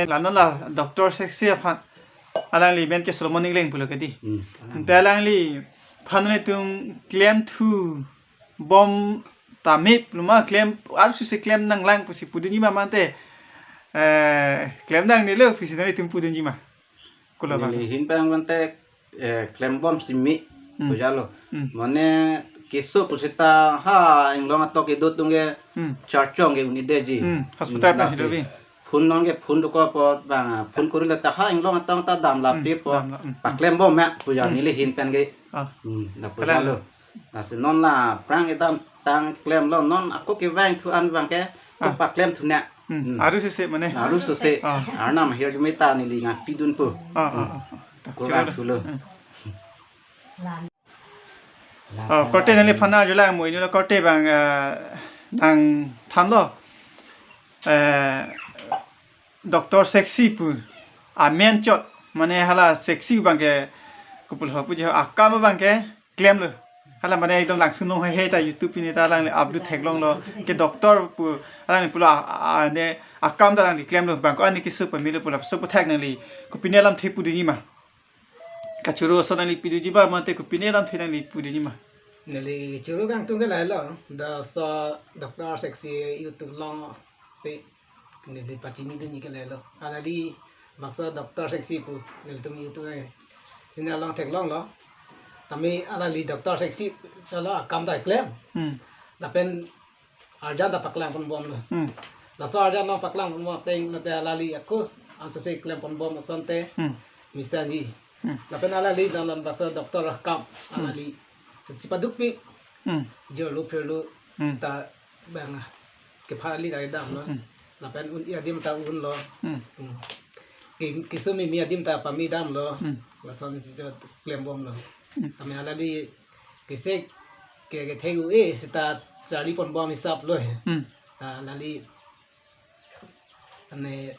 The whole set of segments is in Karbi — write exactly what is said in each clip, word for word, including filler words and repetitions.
la non la Doctor Sexy aphan alangli men ke Solomon Engleng pulo ke di. Hmm. Te alangliphan nelitum klemthu bom tame loma klem arususe klem nanglang pusi pudunji ma mate, eh, klem nangnelo pusi nelitum pudunji ma? Kula bang. Neli ahin pen mate, eh, klem bom simi. Hmm. Pujalo. Hmm. Mane keso pusita ha inglong atok kedo atum ke Hmm. charchong ke unit deji. Hmm. Hospital Hmm, pen lasi. Hilobi. Phone non ke phone dokok apot bang, phone korilo ta ha inglong atong ta damlap Hmm, te apot. Damlap, hmm, Paklem bom ya puja Hmm. neli ahin pen ke. Ah. Hmm, la Kalang. Pujalo. Lasi non la aphrang kedamtang klemlo, non ako kevangthu an bang ke ko Ah. paklem thu ne. Hmm. Hmm. Arususe mane. Arususe. Ah. Arnam ahirjume ta neli nangpidunpo. Ah, ah, ah, ah. Kurang Chiro. Thulo. Hmm. Oh, korte nangliphan arjulang mo inutlo korte bang, eh, nangthanlo. Eh, Doctor Sexy pu amen chot mane hala Sexy bang ke kopulo puji akam bang ke klemlo. Hala mane ekdom langsun nong he he ta YouTube pini ta alangli upload theklonglo ke doctor pu alangli pulo a, a, ne akam ta alangli klemlo bang ko ani keso pamilo pulo so puthak nangli kopine alamthe pudunji ma? Kachoro ason nangli pidunji ba mate kopine alamthe nangli pudunji ma? Neli choro kangtung ke lahelo, laso Doctor Sexy YouTube along pe neli pachinidunji ke lahelo. Alangli bakso Doctor Sexy pu nelitum YouTube channel along theklonglo. Tame alangli Doctor Sexy chalo akam ta klem. Hmm. Lapen arjan ta paklang ponbomlo. Hmm. Laso arjan ta paklang ponbom ateng nate alangli ako ansose klem ponbom asonte Hmm. misanji. Hmm. Lapen alangli dalan bakso doctor akam Hmm. alangli chipadukpi Hmm. jirlo phirlo Hmm. ta bang kepha alangli damlo. Hmm. Lapen un-e adim ta unlo. Hmm. Hmm. Ki-, keso meme adim ta pame damlo. Hmm. Lason jo klem bomlo. Hmm. Tame alangli kese ke kethe un-e seta charli ponbom hisap lo he. Hmm. Ta alangli ane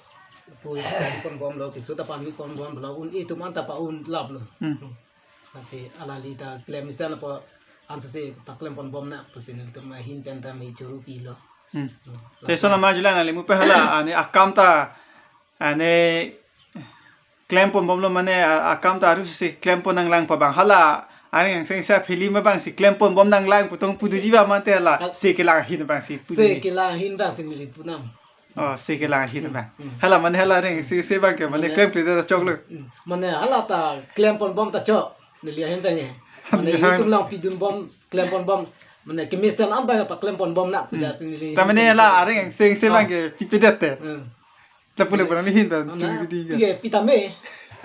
pu charli ponbomlo keso ta pame ponbomlo un-e atum an ta pa-unlaplo. Hmm. Lasi alangli ta klem mesen apot ansose paklem ponbom nang pusi nelitum ahin pen ta me choro pilo. Hmm. Hmm. Te so nama jula nangli mu pe hala ane akam ta ane klem ponbomlo mane a-, akam ta arususe klem pon nanglang pa bang hala areng angsengse film bang si klem ponbom nanglang pu tong pudunji ba mate la Hal- se kelang ahin bang si pudunji. Se kelang ahin bang si neli punam. Oh, se kelang ahin bang. Hmm. Hala mane hala areng angsengse bang ke mane Mane klemkle ta choklo. Hmm. Mane hala ta klem ponbom ta chok. Neli ahin pen ke. Mane Ahin. YouTube along pidunbom klem ponbom. Mane kemesen an bang paklem ponbom nang Hmm. puja si neli. Ta mane hala areng angsengse Oh. bang ke pipedet te. Hmm. Lapu le pura lihin ta Ana, chiri di ke. Pige pitame.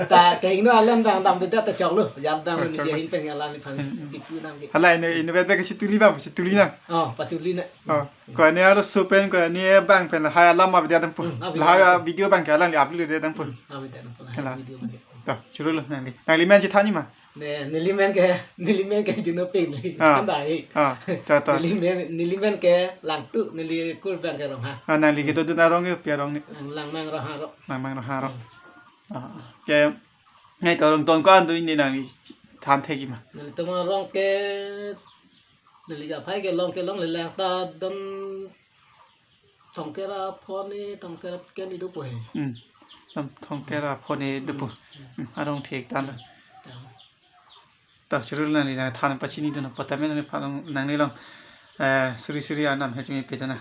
Ta kehingno alam dang damdedet ta choklo. Jam dang Oh, ni choklo. Dia hin pen alangli phan Hmm, hmm. Pipu nang ke. Hala ine ine bet bet ke situli bang, situli na. Oh, patuli na. Oh, ko ane aro so pen ko ane bang pen lahai alam avedet dampo. Hmm, avedet Lahai dampo. Video bang ke alangli upload det dampo. Hmm, avedet dampo. Hala. Video bang ke. To, choro lo nangli. Nangli men chithani ma. Ne, neli men ke, neli men ke Juno Peng neli. Ah. Kan dai. Ah, to, to. Neli men, neli men ke Langtu, neli kur bang ke Ronghang. Ah, nangli kedodun arong ke pi arong ni? Langmang Ronghang ro. Langmang Ronghang ro. Hmm. Ah, ke ngai to arong ton ko-an do ini nangli than thekji ma? Nelitum arong ke, neli aphai ke long ke longle lang ta don Thongkera phone, Thongkera keni dopo he. Hmm. Tam Thongkera phone dopo. Hmm. Hmm. Arong thek tan. Tam. Ta choro nangli nangthan pachinidun apot tame nangliphan nanglilong, eh, suri suri anam he chumi pe jana.